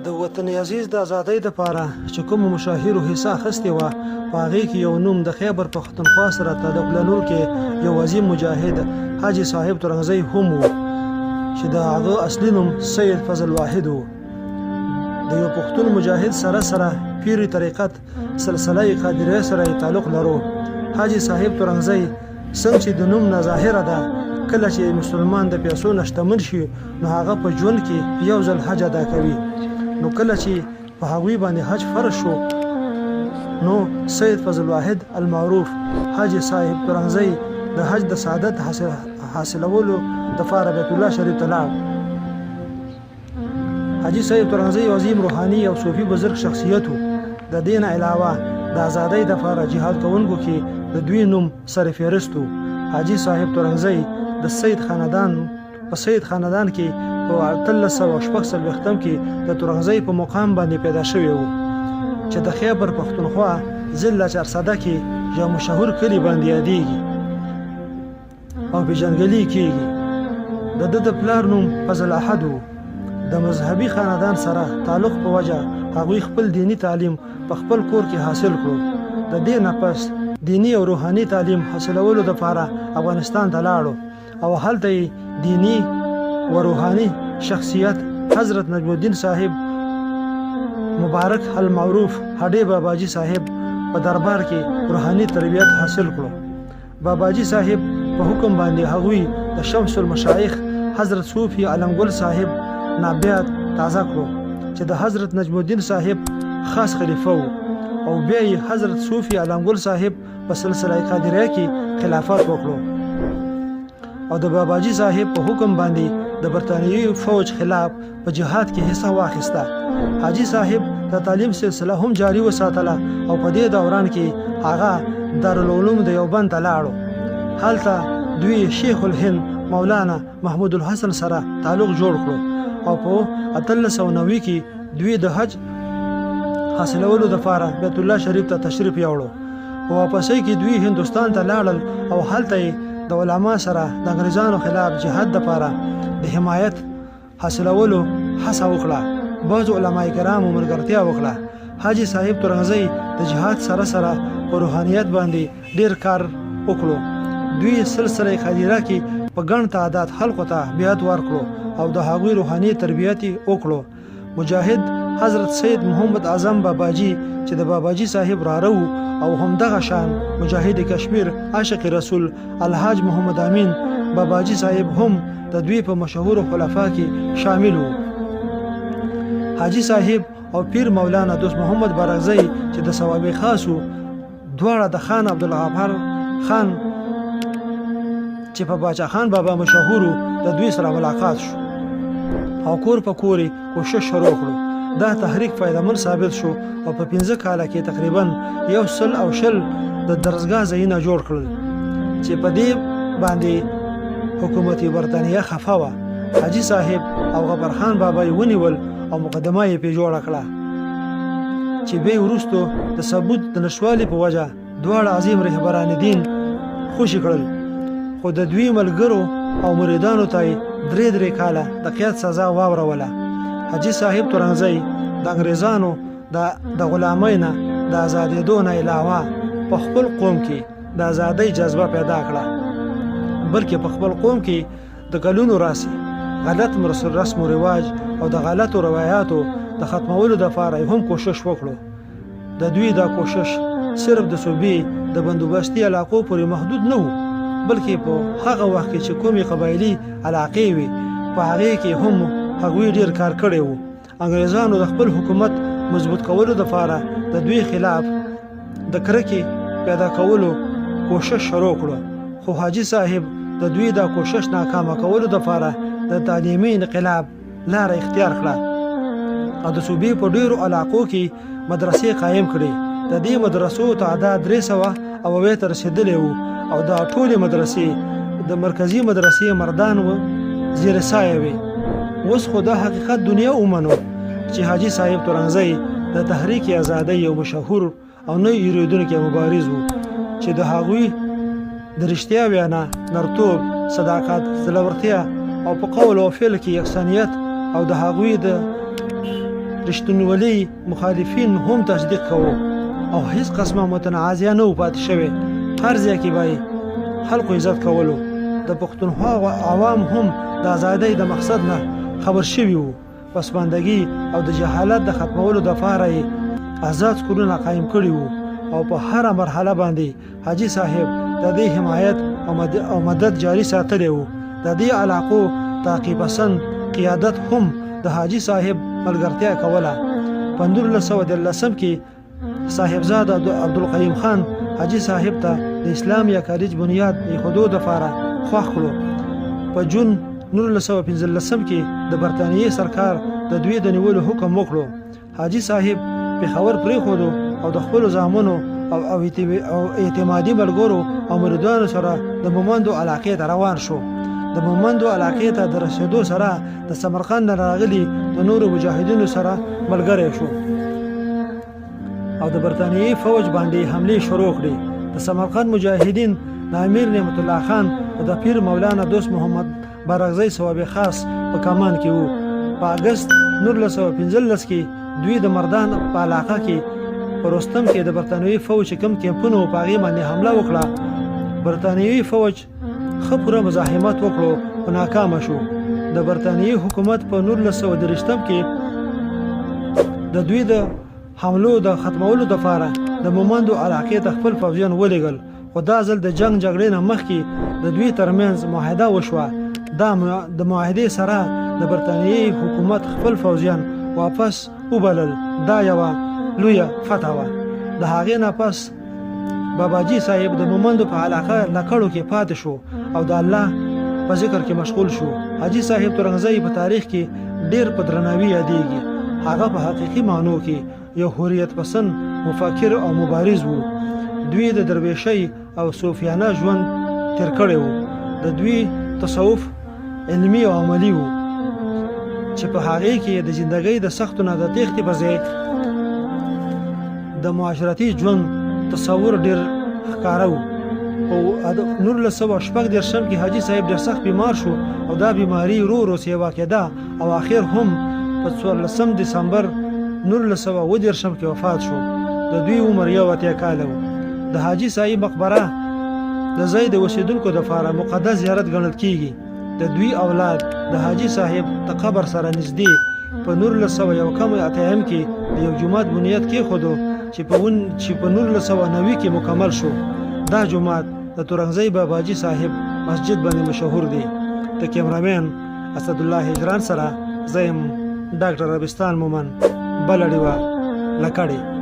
د وطن عزیز د ازادۍ دپاره چې کومو مشاهیرو حصه اخیستې وه، په هغې کې یو نوم د خیبر پښتونخوا سره تعلق لرونکی یو عظیم مجاهد حاجي صاحب ترنګزی هم و، چې د هغه اصلي نوم سید فضل واحد و. د یو پښتون مجاهد سره سره پیري طریقت سلسله قادریه سره یې تعلق لرو. حاجي صاحب ترنګزی څنګه چې د نوم نه ظاهره ده، کله چې مسلمان د پیسو نه شتمن شي نو هغه په ژوند کې یو ځل حج ادا کوي، نو کله چې په هغوی باندې حج فرض شو نو سید فضل واحد المعروف حاجي صاحب ترنګزی د حج د سعادت حاصلولو دپاره بیت الله شریف ته لاړ. حاجي صاحب ترنګزی یو عظیم روحاني او صوفي بزرګ شخصیت و. د دې نه علاوه د ازادۍ دپاره جهاد کوونکو کې د دوی نوم سر فهرست و. حاجي صاحب ترنګزی د سید خاندان په سید خاندان کې په 1846 کې د ترنګزی په مقام باندې پیدا شوی و، چې د خیبر پښتونخوا ضلع چارسده کې یو مشهور کلی باندې یادېږي او پېژندګلي کېږي. د ده د پلار نوم فضل احد و. د مذهبي خاندان سره تعلق په وجه هغوی خپل دیني تعلیم په خپل کور کې حاصل کړو. د دې نه پس دیني او روحاني تعلیم حاصلولو دپاره افغانستان ته لاړو او هلته یې دیني و روحاني شخصیت حضرت نجم الدین صاحب مبارک المعروف هډې باباجي صاحب په دربار کې روحاني تربیت حاصل کړو. باباجي صاحب په حکم باندې هغوی د شمس المشایخ حضرت صوفي علم ګل صاحب نه بیعت تازه کړو، چې د حضرت نجم الدین صاحب خاص خلیفه وو، او بیا یې حضرت صوفي علم ګل صاحب په سلسله قادریه کې خلافت وکړو او د باباجي صاحب په حکم باندې د برتانیوي فوج خلاف په جهاد کې حصه واخیسته. حاجي صاحب د تعلیم سلسله هم جاري وساتله او په دې دوران کې هغه دارالعلوم دیوبند ته لاړو. هلته دوی شیخ الهند مولانا محمود الحسن سره تعلق جوړ کړو او په 1890 کې دوی د حج حاصلولو دپاره بیت الله شریف ته تشریف یوړو. په واپسۍ کې دوی هندوستان ته لاړل او هلته یې د علما سره د انګریزانو خلاف جهاد دپاره د حمایت حاصلولو هڅه وکړه. بعضو علماء کرامو ملګرتیا وکړه. حاجي صاحب ترنګزی د جهاد سره سره په روحانیت باندې ډیر کار وکړو. دوی سلسله قادریه کې په ګڼ تعداد خلکو ته بیعت ورکړو او د هغوی روحاني تربیت یې وکړو. مجاهد حضرت سید محمد اعظم باباجي چې د باباجي صاحب وراره وو او همدغه شان مجاهد کشمیر عاشق رسول الحاج محمد امین باباجي صاحب هم د دوی په مشهورو خلفا کې شامل وو. حاجي صاحب او پیر مولانا دوست محمد برغزی چې د ثوابي خاص وو، دواړه د خان عبدالغفار خان چې په باچا خان بابا مشهور و د دوی سره ملاقات شو او کور په کور کوشش شروع کړو. دا تحریک فایدهمند ثابت شو او په 5 کاله کې تقریبا 120 د درسګاه ځایونه جوړ کړل، چې په دې باندې حکومت برتانیه خفه وه. حاجي صاحب او غبر خان بابا یې ونیول او مقدمه یې پرې جوړه کړه، چې بیا وروسته د ثبوت د نشوالي په وجه دواړه عظیم رهبران دین خوشي کړل، خو د دوی ملګرو او مریدانو ته یې درې درې کاله د قید سزا واوروله. حاجي صاحب ترنګزی د انګریزانو د غلامۍ نه د ازادېدو نه علاوه په خپل قوم کې د ازادۍ جذبه پیدا کړه، بلکې په خپل قوم کې د کلونو راسي غلط رسم و رواج او د غلطو روایاتو د ختمولو دپاره هم کوشش وکړو. د دوی دا کوشش صرف د صوبې د بندوبستي علاقو پورې محدود نه وو، بلکې په هغه وخت کې چې کومې قبایلي علاقې وې په هغې کې هم هغوی ډیر کار کړی وو. انګریزانو د خپل حکومت مضبوط کولو دپاره د دوی خلاف د کرکې پیدا کولو کوشش شروع کړو، خو حاجي صاحب د دوی دا کوشش ناکامه کولو دپاره د تعلیمي انقلاب لاره اختیار کړه او د صوبې په ډیرو علاقو کې مدرسې قایم کړې. د دې مدرسو تعداد 370 ته رسېدلی وو او دا ټولې مدرسې د مرکزي مدرسې مردان و زیر سایه وې. اوس خو دا حقیقت دنیا ومنو چې حاجي صاحب ترنګزی د تحریک ازادۍ یو مشهور او نه هېرېدونکی مبارز و، چې د هغوی د رښتیا وینا، نرتوب، صداقت، زړورتیا او په قول او فعل کې یکسانیت او د هغوی د رښتینولۍ مخالفین هم تصدیق کوو او هیڅ قسمه متنازعه نه و پاتې شوی. هر ځای کې به یې خلکو عزت کولو. د پښتونخوا عوام هم د ازادۍ د مقصد نه خبر شوي وو. پسماندګي او د جهالت د ختمولو دپاره یې ازاد سکولونه قایم کړي وو او په هره مرحله باندې حاجي صاحب د دې حمایت او مدد جاري ساتلی وو. د دې علاقو ترقي پسند قیادت هم د حاجي صاحب ملګرتیا کوله. په 1913 کې صاحبزاده عبدالقیم خان حاجي صاحب ته د اسلامیه کالج بنیاد ایښودو دپاره خوښ کړو. په جون 1915 کې د برتانیې سرکار د دوی د نیولو حکم وکړو. حاجي صاحب پېښور پرېښودو او د خپلو زامنو او اعتمادي ملګرو او مریدانو سره د مومندو علاقې ته روان شو. د مومندو علاقې ته د رسېدو سره د سمرقند نه راغلي د نورو مجاهدینو سره ملګری شو او د برتانیې فوج باندې حملې شروع کړې. د سمرقند مجاهدین د امیر نعمت الله خان او د پیر مولانا دوست محمد بارکزی ثواب خاص په کمان کې وو. په اګست 1915 کې دوی د مردان په علاقه کې په رستم کې د برتانوي فوج چې کوم کیمپونه وو په هغې باندې حمله وکړه. برتانوي فوج ښه پوره مزاحمت وکړو خو ناکامه شو. د برتانیې حکومت په 1923 کې د دوی د حملو د ختمولو لپاره د مومندو علاقې ته خپل فوجیان ولېږل، خو دا ځل د جنګ جګړې نه مخکې د دوی ترمنځ معاهده وشوه. دا د معاهدې سره د برتانیې حکومت خپل فوجیان واپس وبلل. دا یوه لویه فتح وه. د هغې نه پس باباجي صاحب د مومندو په علاقه لکړو کې پاتې شو او د الله په ذکر کې مشغول شو. حاجي صاحب ترنګزی په تاریخ کې ډیر په درناوي یادېږي. هغه په حقیقي معنو کې یو حریت پسند مفکر او مبارز وو. دوی د درویشۍ او صوفیانه ژوند تیر کړی وو. د دوی تصوف علمي او عملي وو چې په هغې کې د زندګۍ د سختو نه د تېښتې په ځای د معاشرتي ژوند تصور ډېر ښکاره وو. په 1936 کې حاجي صاحب ډېر سخت بیمار شو او دا بیماري ورو ورو سیوا کېده او اخر هم په 14 دسمبر 1937 کې وفات شو. د دوی عمر 81 کاله و. د حاجي صاحب مقبره د ځای د اوسېدونکو دپاره مقدس زیارت ګڼل کیږي. د دوی اولاد د حاجي صاحب د قبر سره نږدې په 1981 کې د یو جومات بنیاد کېښودو چې په 1990 کې مکمل شو. دا جومات د تورنګزی باباجي صاحب مسجد باندې مشهور دی. د کیمرامین اسدالله هجران سره زه یم ډاکټر ربستان مومن، بله ډیوه لکړې.